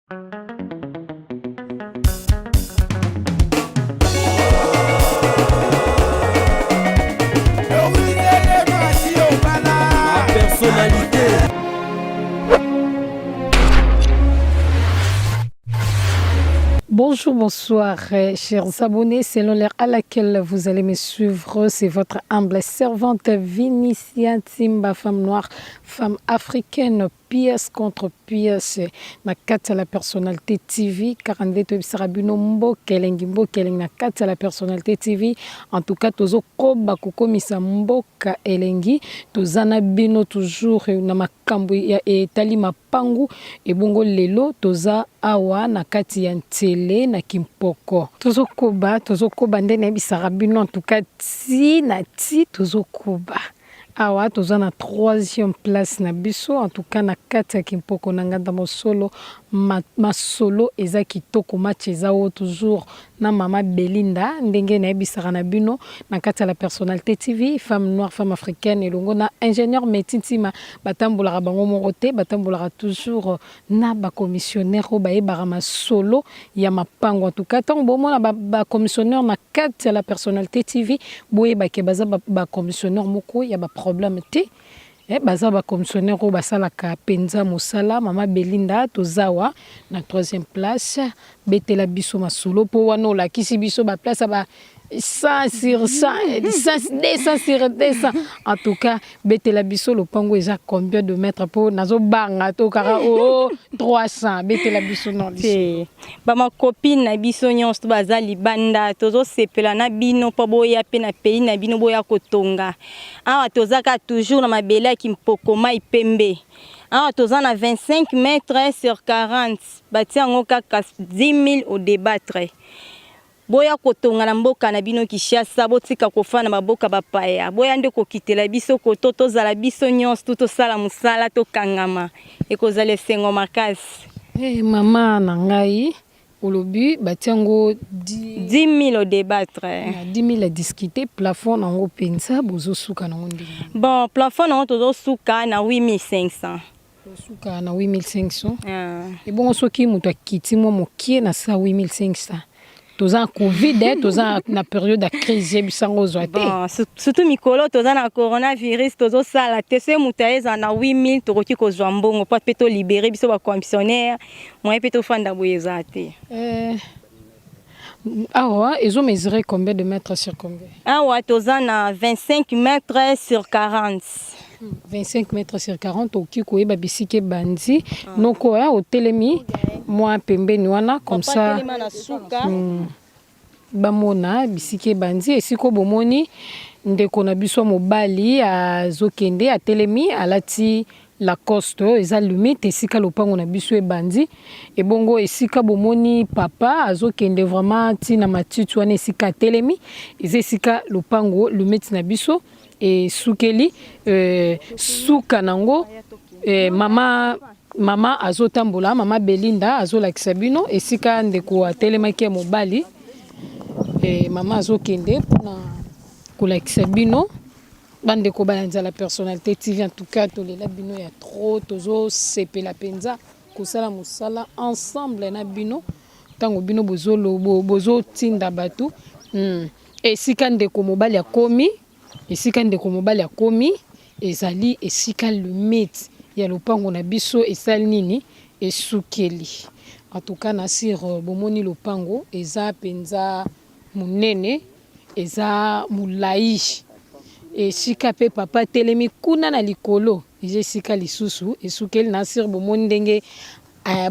Personnalité. Bonjour, bonsoir, euh, chers abonnés. Selon l'heure à laquelle vous allez me suivre, c'est votre humble servante Vinicia Timba, femme noire, femme africaine, pièce contre pièce na kati ya la personnalité TV. Kaka nde toyebisaka bino mboka elengi, mboka elengi na kati ya la personnalité TV. En tout cas, tozokoba kokomisa mboka elengi. Toza na bino toujours na makambo ya etali mapangu. Ebongo lelo toza awa na kati ya Nsele na Kimpoko. Tozokoba, tozokoba nde nayebisaka bino. En tout cas, ti na ti tozokoba. Awa toza na troisième place na biso. En tout cas, na kati ya Kimpoko na Nganda Mosolo, masolo eza kitoko, match eza oyo toujours na mama Belinda. Ndenge nayebisaka na bino na kati ya la personnalité TV, femme noire, femme africaine, elongo na ingénieur Meti Ntima, batambolaka bango moko te, batambolaka toujours na bacommissionnaire oyo bayebaka masolo ya mapango. En tout cas, ntango bomona bacommissionnaire na kati ya la personnalité TV, boyebake baza bacommissionnaire moko ya baproblème te. Baza bacommissionnaire oyo basalaka mpenza mosala. Mama Belinda, tozawa na troisième place. Betela biso masolo, mpo wana olakisi biso baplace ya ba 100 sur 100, 200 sur 200. En tout cas, betela biso lopango eza combien de mètres, mpo nazobanga to kaka o 300. Betela biso non. Te, bamacopine na biso nyonso to baza libanda, tozosepela na bino mpo boya mpe na pays na bino, boya kotonga awa. Toza kaka toujours na mabele ya Kimpoko, mai pembe. Awa toza na 25 mètres sur 40, batia yango kaka 10 000 au débattre. Boya kotonga na mboka na bino Kinshasa, botika kofanda baboka bapaya, boya nde kokitela biso koto, tozala biso nyonso tu, tosala mosala, tokangama, ekozala esengo makasi. Hey, mama na ngai, olobi batia yango 10 000 au débattre. Na 10 000 à discuter. Plafond nango mpenza bozosuka nango ndenge? Bon, plafond nango tozosuka na 8500. Tosuka na 8500. Ah. Ebongo soki moto akiti mwa mokie na sa 8500? Toza na Covid, toza na période ya crise, yebisango ozwa te. Bon, surtout mikolo toza na coronavirus, tozosala te. Soki moto ayezala na 8000, tokoki kozwa mbongo mpo mpe tolibérer biso bacommissionnaire. Moye mpe tofanda boye ezala te. Awa ezomesurer combien de mètres sur combien? Awa toza na 25 mètres sur 40. 25 mètres sur 40. Okoki koyeba bisika ebandi noko ya otelemi mwa pembeni wana, comme ça telema na suka. Bamona bisika ebandi. Esika bomoni ndeko na biso ya mobali azokende, atelemi, alati Lacoste, oyo eza limite esika lopango na biso ebandi. Ebongo esika bomoni papa azokende vraiment ntina matiti wana, esika atelemi eza esika lopango limite na biso esukeli. Suka nango, mama azotambola, mama Belinda azolakisa bino esika ndeko atelemaki ya mobali. Mama azokende mpona kolakisa bino. Bandeko bayanza la personnalité TV, en tout cas tolela bino ya trop. Tozosepela mpenza kosala mosala ensemble na bino ntango bino bozotinda bato. Esika ndeko mobali akomi, esika ndeko mobali akomi ezali esika limite ya lopango na biso esali nini, esukeli. En tout cas, na sur bomoni lopango eza mpenza monene, eza molai. Esika mpe papa atelemi kuna na likolo eza esika lisusu esukeli. Na sur bomoni ndenge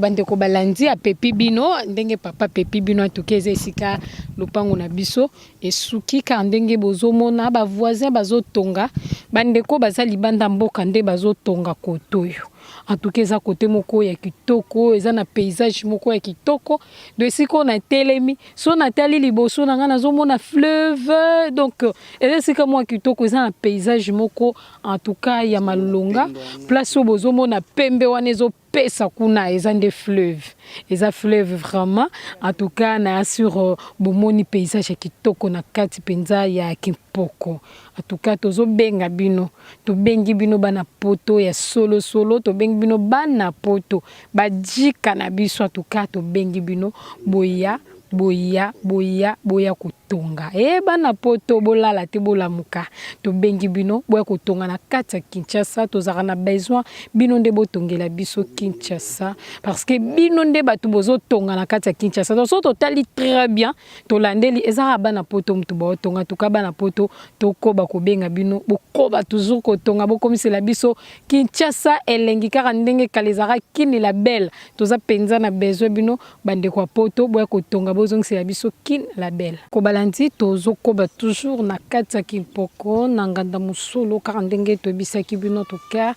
bandeko balandi apepi bino, ndenge papa apepi bino. Atuka eza esika lopango na biso esuki. Kaka ndenge bozomona bavoisin bazotonga, bandeko baza libanda mboka nde bazotonga kote oyo. En tout cas, eza kote moko ya kitoko, eza na paysage moko ya kitoko. Donc esika oyo natelemi, so natali liboso na ngai, nazomona fleuve. Donc eza esika moko ya kitoko, eza na paysage moko en tout cas ya malonga. Place oyo bozomona pembe wana ezo. Pesa kuna eza nde fleuve eza fleuve vraiment en tout cas na sur bomoni paysage ya kitoko na kati penza ya kimpoko en tout cas tozo benga bino tobengi bino bana poto ya solo solo tobengi bino bana poto ba djika na biso en tout cas tobengi bino boya boya boya boya tonga hee bana poto bolala te bolamuka tobengi bino boya kotonga na kati ya Kinshasa tozalaka na besoin bino nde botongela biso Kinshasa parce que bino nde batu bozotonga na kati ya Kinshasa donc soki totali très bien tolandeli eza kaka bana poto mutu baotonga en tout cas bana poto tokoba kobenga bino bokoba toujours kotonga bokomisela biso Kinshasa elengi kaka ndenge kala ezalaka kin la belle toza penza na besoin bino Ba ndeko ya poto boya kotonga bozongisela biso kin la belle. Kobalandi tozo koba toujours na kati ya kimpoko na nganda mosolo kaka ndenge toyebisaki bino en tout cas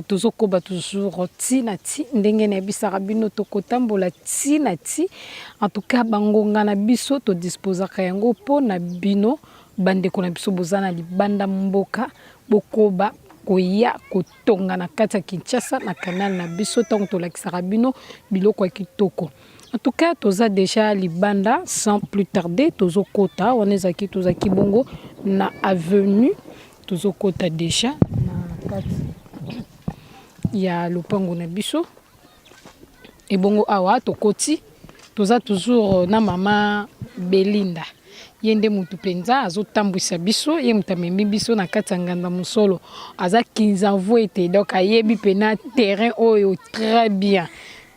tozo koba toujours ti na ti ndenge nayebisaka bino tokotambola ti na ti en tout cas ba ngonga na biso to disposaka yango po na bino ba ndeko na biso boza na libanda mboka bokoba koya tonga na kati ya Kinshasa na canal na biso tango tolakisaka bino biloko ya kitoko. En tout cas toza dejà libanda sans plus tarder tozo kota wana ezalaki tozalaki bongo na avenue tozo kota dejà na kati ya lopango na biso ebongo awa tokoti toza toujours na mama Belinda. Ye nde mutu penza azo tambwisa biso, ye mutu amemi biso na kati ya nganda mosolo. Aza kinzamvuete donc ayebi pena terrain oyo très bien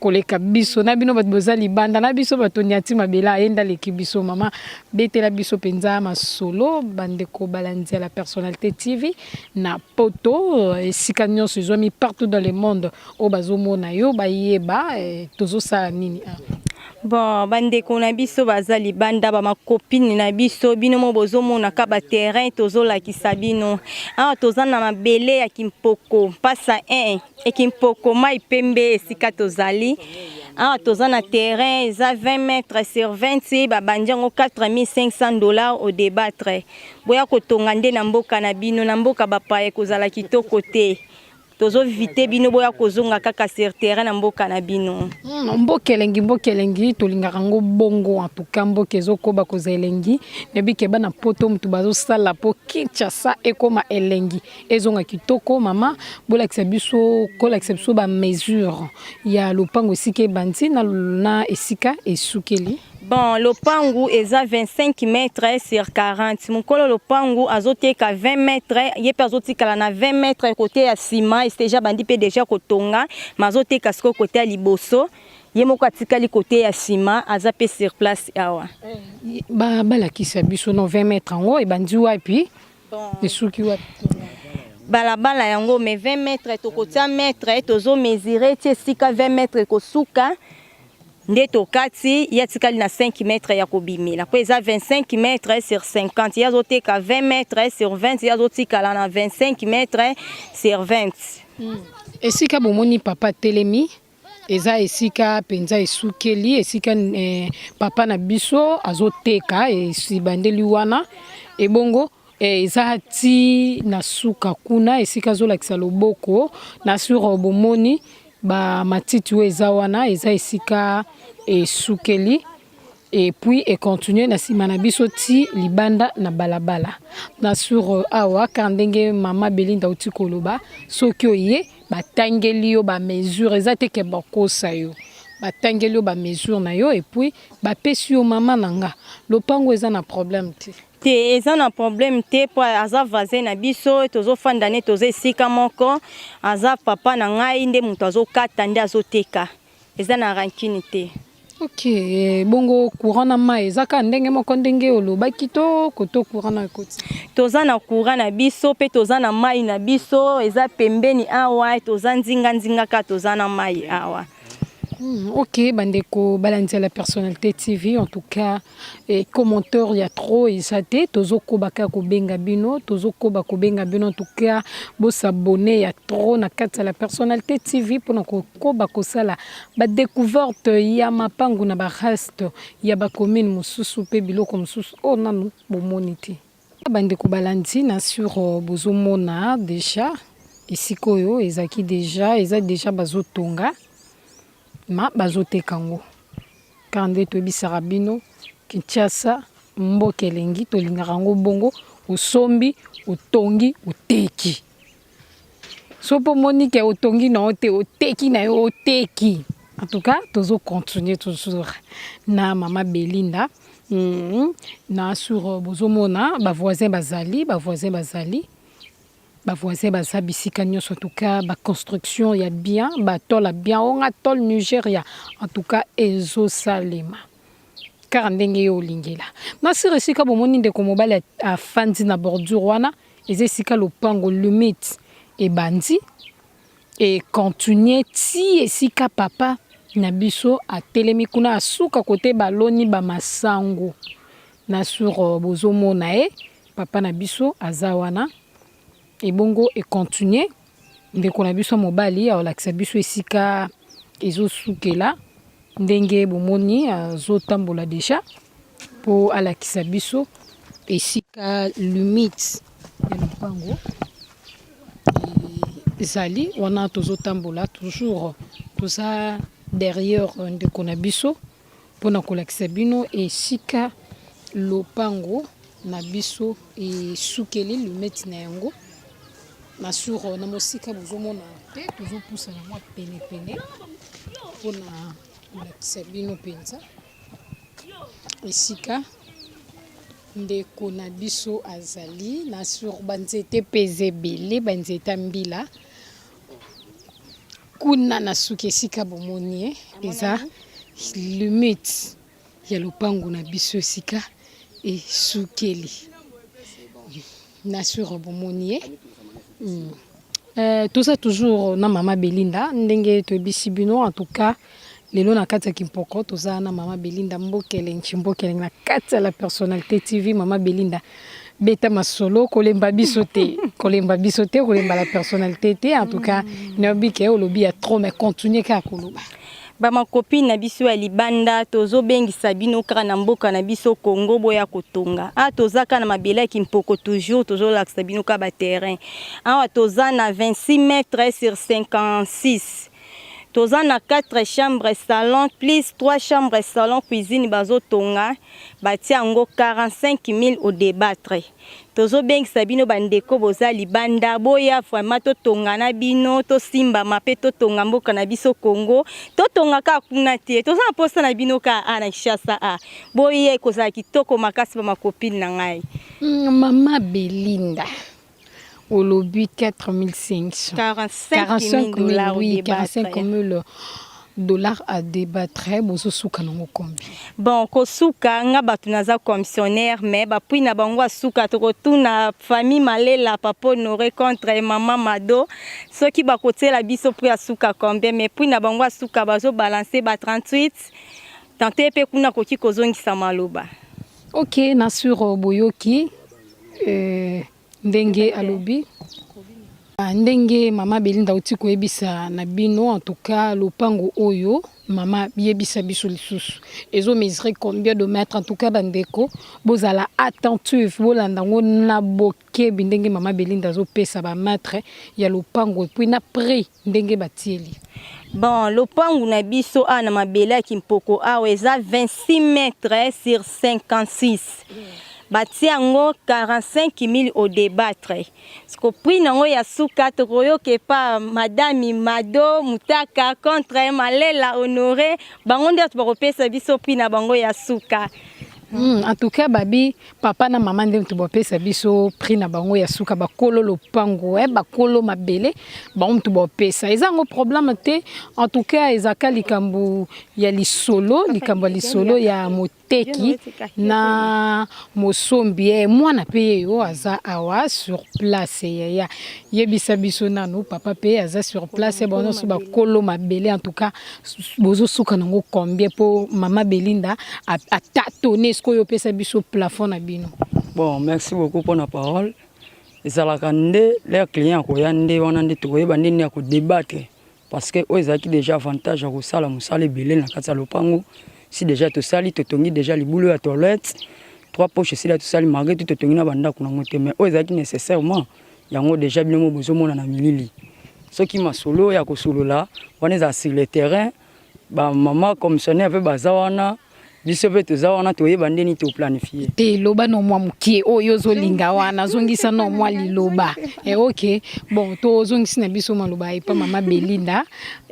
koleka biso na bino batu boza libanda na biso batu toniati mabele ye nde aleki biso. Mama betela biso penza masolo ba ndeko balandi ya la personnalite TV na poto esika nionso ezwami partout dans le monde oyo bazo mona yo bayeba tozo sala nini awa. Bon ba ndeko na biso baza libanda ba ma copine na biso bino mo bozo mona ka ba terrain tozo lakisa bino awa toza na mabele ya kimpoko mpasa 1 e kimpoko mai pembe esika tozali awa toza na terrain eza 20 mètres sur 20 babandi yango 4500 dollars au débattre boya kotonga nde na mboka na bino na mboka bapaya ekozala kitoko te Tozo vite bino boya kozonga kaka sur terrain na mboka na bino. Mboka elengi mboka elengi tolingaka ngo bongo en tout cas mboka ezo koba kozala elengi nayebi ke bana poto mutu bazo sala po Kinshasa ekoma elengi ezonga kitoko mama bolakisa biso kolakisa biso ba mesure ya lopango esika ebandi na, na esika esukeli. Bon lopangu eza 25 mètres sur 40 mukolo lopangu azoteka 20 mètres ye pe azotikala na 20 mètres kote ya sima esi dejà abandi pe dejà kotonga mais azoteka sikoyo kote ya liboso ye moko atikali kote ya sima aza pe sur place awa. Ba balakisa biso no 20 mètres yango ebandi wapi esuki wapi? Balabala yango mais 20 mètres tokotia mètre tozo mesurer ti esika 20 mètres ekosuka Nde tokati, ye atikali na 5 mètres ya kobimela po eza 25 mètres sur 50, ye azoteka 20 mètres sur 20, ye azotikala na 25 mètres sur 20. Esika bomoni papa atelemi eza esika penza esukeli esika papa na biso azoteka ebandeli wana ebongo eza ti na suka kuna esika azolakisa loboko na sur bomoni Ba matiti oyo eza wana eza esika esukeli et puis e continuer na sima na biso ti libanda na balabala na sur awa car ndenge mama Belinda auti koloba soki oye batangeli yo ba mesure eza te ke bakosa yo batangeli yo ba mesure na yo et puis bapesi yo mama na nga lopango eza na problème te. Te eza na problème te po aza voisin na biso tozo fanda ne toza esika moko aza papa na ngai nde mutu azo kata nde azo teka eza na rancune te. Ok bongo courant na mayi eza kaka ndenge moko ndenge olobaki to koto courant na ekoti? Toza na courant na biso pe toza na mayi na biso eza pembeni awa toza nzinga nzinga kaka toza na mayi awa. Ok bandeko balandi ya la personnalité TV en tout cas et commentaire ya trop eza te tozokoba kaka kobenga bino tozokoba kobenga bino en tout cas bosabone ya trop na kati ya la personnalité TV mpona kokoba kosala badécouverte ya mapangu na bareste ya bacommune mosusu mpe biloko mosusu oyo nanu bomoni te. Bandeko balandi na sur bozomona deja esika oyo ezalaki deja eza deja bazotonga. Ma bazoteka yango kaka nde toyebisaka bino. Kinshasa mboka elengi, tolingaka yango bongo. Osombi, otongi, oteki. So mpo omoni ke otongi na yo te, oteki na yo, oteki. En tout cas tozo continuer toujours na mama Belinda. Na sur bozomona ba voisin bazali, ba voisin bazali, ba voisin baza bisika nyonso. En tout cas ba construction ya bien, ba tôle ya bien, onga tôle Nigeria, en tout cas ezosalema kaka ndenge yo olingela. Na sur esika bomoni ndeko mobali afandi na bordure wana, eza esika lopango limite ebandi e continue ti esika papa na biso atelemi kuna, asuka kote baloni ba masango. Na sur bozomona ye papa na biso aza wana, ebongo e continue. Ndeko na biso mobali aolakisa biso esika ezosukela, ndenge bomoni azotambola deja mpo alakisa biso esika limite ya lopango ezali wana. Tozotambola toujours, toza derrière ndeko na biso mpona kolakisa bino esika lopango na biso esukeli, limite na yango. Na sur na mosika bozomona te, tozopusana mwa penepene mpona kolakisa bino mpenza esika ndeko na biso azali. Na sur banzete mpe eza ebele, banzete ya mbila kuna. Na suki esika bomoni ye, eza limite ya lopango na biso esika esukeli. Na sur bomoni ye. Toza toujours na mama Belinda, ndenge toyebisi bino. En tout cas lelo na kati ya Kimpoko toza na mama Belinda Mbokelengi Mbokelengi na kati ya La Personnalité TV. Mama Belinda, beta masolo, kolemba biso te, kolemba biso te, kolemba La Personnalité te. En tout cas nayebi ke olobi ya trop, mais continue kaka koloba. Bama copine na biso ya libanda, tozobengisa bino kaka na mboka na biso Congo, boya kotonga. A toza kaka na mabele ya Kimpoko, toujours tozolakisa bino kaka ba terrain. Awa toza na 26 mètres sur 56, toza na 4 chambres, salon, plus 3 chambres, salon, cuisine. Bazotonga, batia yango 45 000 au débattre. Tozobengisa bino bandeko boza libanda, boya vraiment totonga na bino, tosimbama mpe totonga mboka na biso Congo. Totonga kaka kuna te, toza na posa na bino kaka a na Kinshasa. A boya, ekozala kitoko makasi, bama copine na ngai. Mama Belinda, olobi 4500? 45 000. Oui, 45 000 dollars à débattre. Bozosuka nango combien? Bon, kosuka nga bato naza commissionnaire, mais ba prix na bango asuka tokotuna famille Malela, papa Honoré contre mama Mado, soki bakotiela biso prix asuka combien. Mais prix na bango asuka bazobalance ba 38 tante mpe kuna koki kozongisa maloba. Ok, na sur boyoki ndenge alobi, ndenge mama Belinda auti koyebisa na bino. En tout cas lopango oyo, mama, yebisa biso lisusu, ezomesure combien de mètres? En tout cas bandeko bozala attentive, bolanda yango na bokebi ndenge mama Belinda azopesa ba mètre ya lopango et puis na prix ndenge batieli. Bon, lopangu na biso awa na mabele ya Kimpoko awa eza 26 mètres sur 56. Batia yango 45 000 au débattre. Siko prix nango ya suka tokoyoka epa madame Mado Mutaka contre Malela Honoré, bango nde bato bakopesa biso prix na bango ya suka. En tout cas babi papa na mama nde moto bapesa biso prix na bango ya suka, bakolo lopango, bakolo mabele, bango moto bapesa. Eza yango problème te. En tout cas ezaka likambo ya lisolo, likambo ya lisolo ya moteki na mosombi. Mwana mpe ye oyo aza awa sur place, yaya, yebisa biso nanu. Papa mpe aza sur place, bango nyonso bakolo mabele. En tout cas bozosuka nango combien mpo mama Belinda atatone sikoyo opesa biso plafond na bino? Bon, merci beaucoup mpona parole. Ezalaka nde leur client akoya nde wana nde tokoyeba ndenge ya kodébattre, parce que oyo ezalaki déjà avantage ya kosala mosala ebele na kati ya lopango. Si déjà tosali, totongi déjà libulu ya toilette, trois poches esila tosali, malgré tout totongi na bandako nango te, mais oyo ezalaki nécessairement yango déjà bino mo bozomona na milili. Soki masolo ya kosolola wana ezala sur le terrain. Bamama commissionnaire mpe baza wana, biso mpe toza wana, toyeba ndeni toplanifie. Te, loba no mwa mokie oyo ozolinga wana, zongisa no mwa liloba. Ok, bon, tozongisi na biso maloba epa mama Belinda,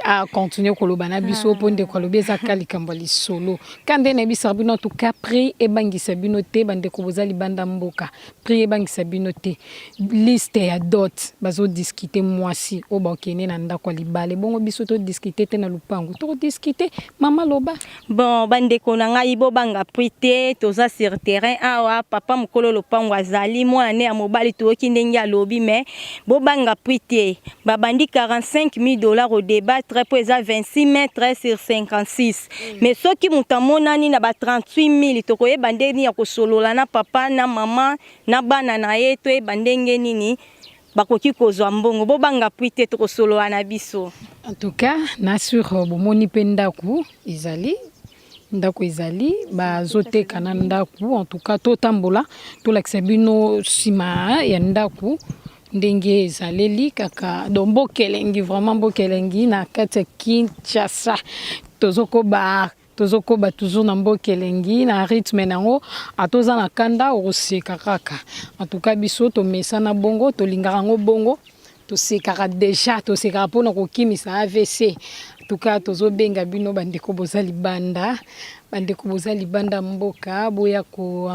acontinue koloba na biso, mpo ndeko alobi eza ka likambo ya lisolo ka nde nayebisaka bino. En tout cas, prix ebangisa bino te. Bandeko boza libanda mboka, prix ebangisa bino te. Liste ya dot, bazodiscute mwasi oyo bakende na ndako ya libala, ebongo biso todiscute te na lupango, tokodiscute. Mama, loba. Bon, bandeko na ngai, bobanga prix te. Toza sur terrain awa, papa mokolo lopango azali mwana ne ya mobali, toyoki ndenge alobi. Mais bobanga prix te. Babandi 45 000 $ odébattre, mpo eza 26 mètres sur 56. Mais soki moto amonani na ba 38 000, tokoyeba ndenge ya kosolola na papa na mama na bana na ye, toyeba ndenge nini bakoki kozwa mbongo. Bobanga prix te, tokosolola na biso. En tout cas, na sur bomoni mpe ndako ezali, ndako ezali, bazoteka na ndako. En tout cas, totambola, tolakisa bino nsima ya ndako ndenge ezaleli kaka. Donc mboka elengi, vraiment mboka elengi na kati ya Kinshasa. Tozokoba toujours na mboka elengi, na rythme nango. Ata oza na kanda, okoseka kaka. En tout cas, biso tomesana bongo, tolingaka yango bongo, tosekaka déjà, tosekaka mpona kokimisa AVC. En tout cas, tozobenga bino, bandeko boza libanda, bandeko boza libanda mboka, boya ko